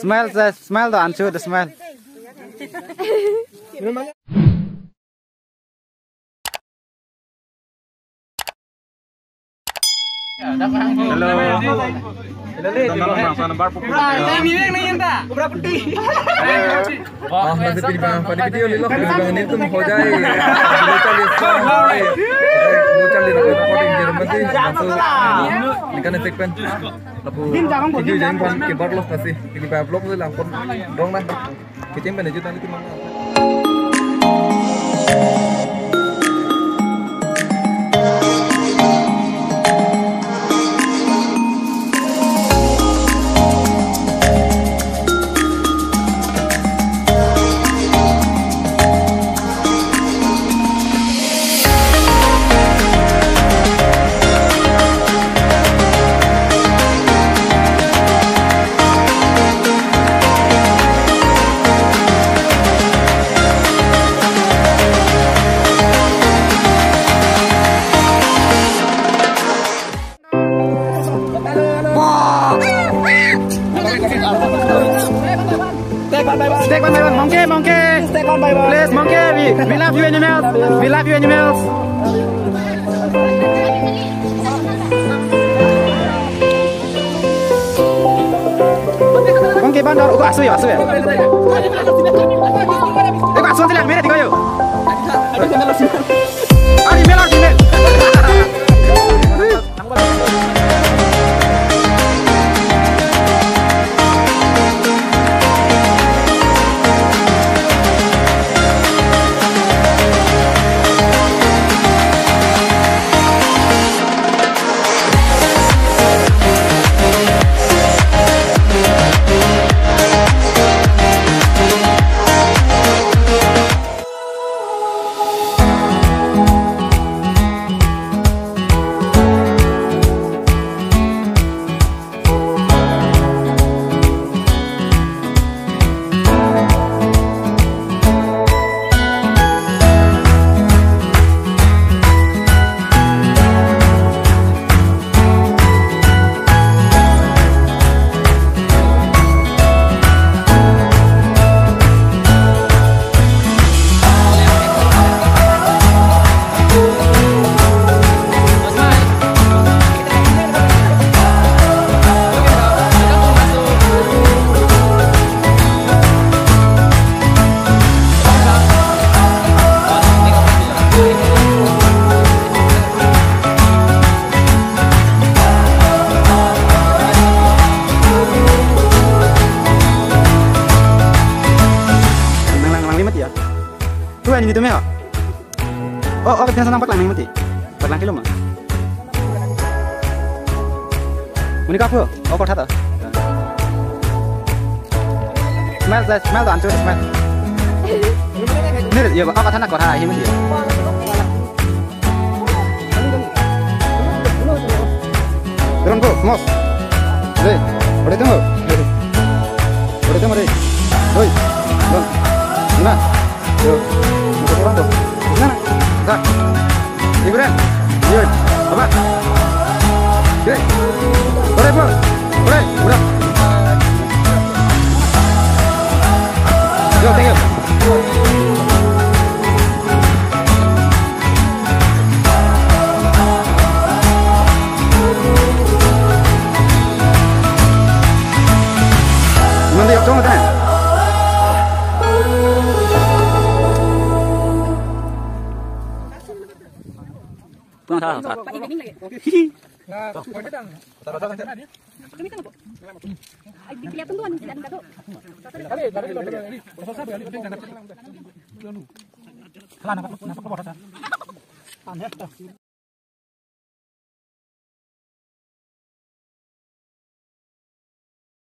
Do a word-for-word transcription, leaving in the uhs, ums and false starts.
Smile, sir. Smile, the answer, the smile. Hello. Ah, masih pilih bang, pada video ni loh, pilih bang ini tuh mau jadi. Dua kali, dua kali recording di rumah sih, langsung ikan efek pen. Lapu video jam pan kebar loh kasih. Pilih bang vlog sih langkon dong nah. Keceng pen aja tadi tuh mana. Take one by one. Take one by one. Monkey, monkey. Take one by one. Please, monkey. We, we love you, animals. We love you, animals. Monkey bandar, uko asu ya, asu ya. Uko asu nanti lang, mere tiga yo. Ari mela, mela. Nang lang, lang limit ya. Tuh, ini tuh, Mel. Oh, oh, kita senang paklang nih, mati. Paklang kilo mah. Muni kapu, oh, kotha ta. Smile, smile, smile, tuh, answer, smile. Nih, ya, oh, kotha na, kotha, ini mati. Dorong ko, mos. Dei, ore tunggu. Ore tunggu, dei. Doi, dong. Nah. Yo, masuk orang tuh. Mana? Dah. Ibu Ren. Yo, apa? Yo. Boleh, Bu. Boleh, udah. Yo, thank you. Nanti yok dong, kan? Pulang salah, salah.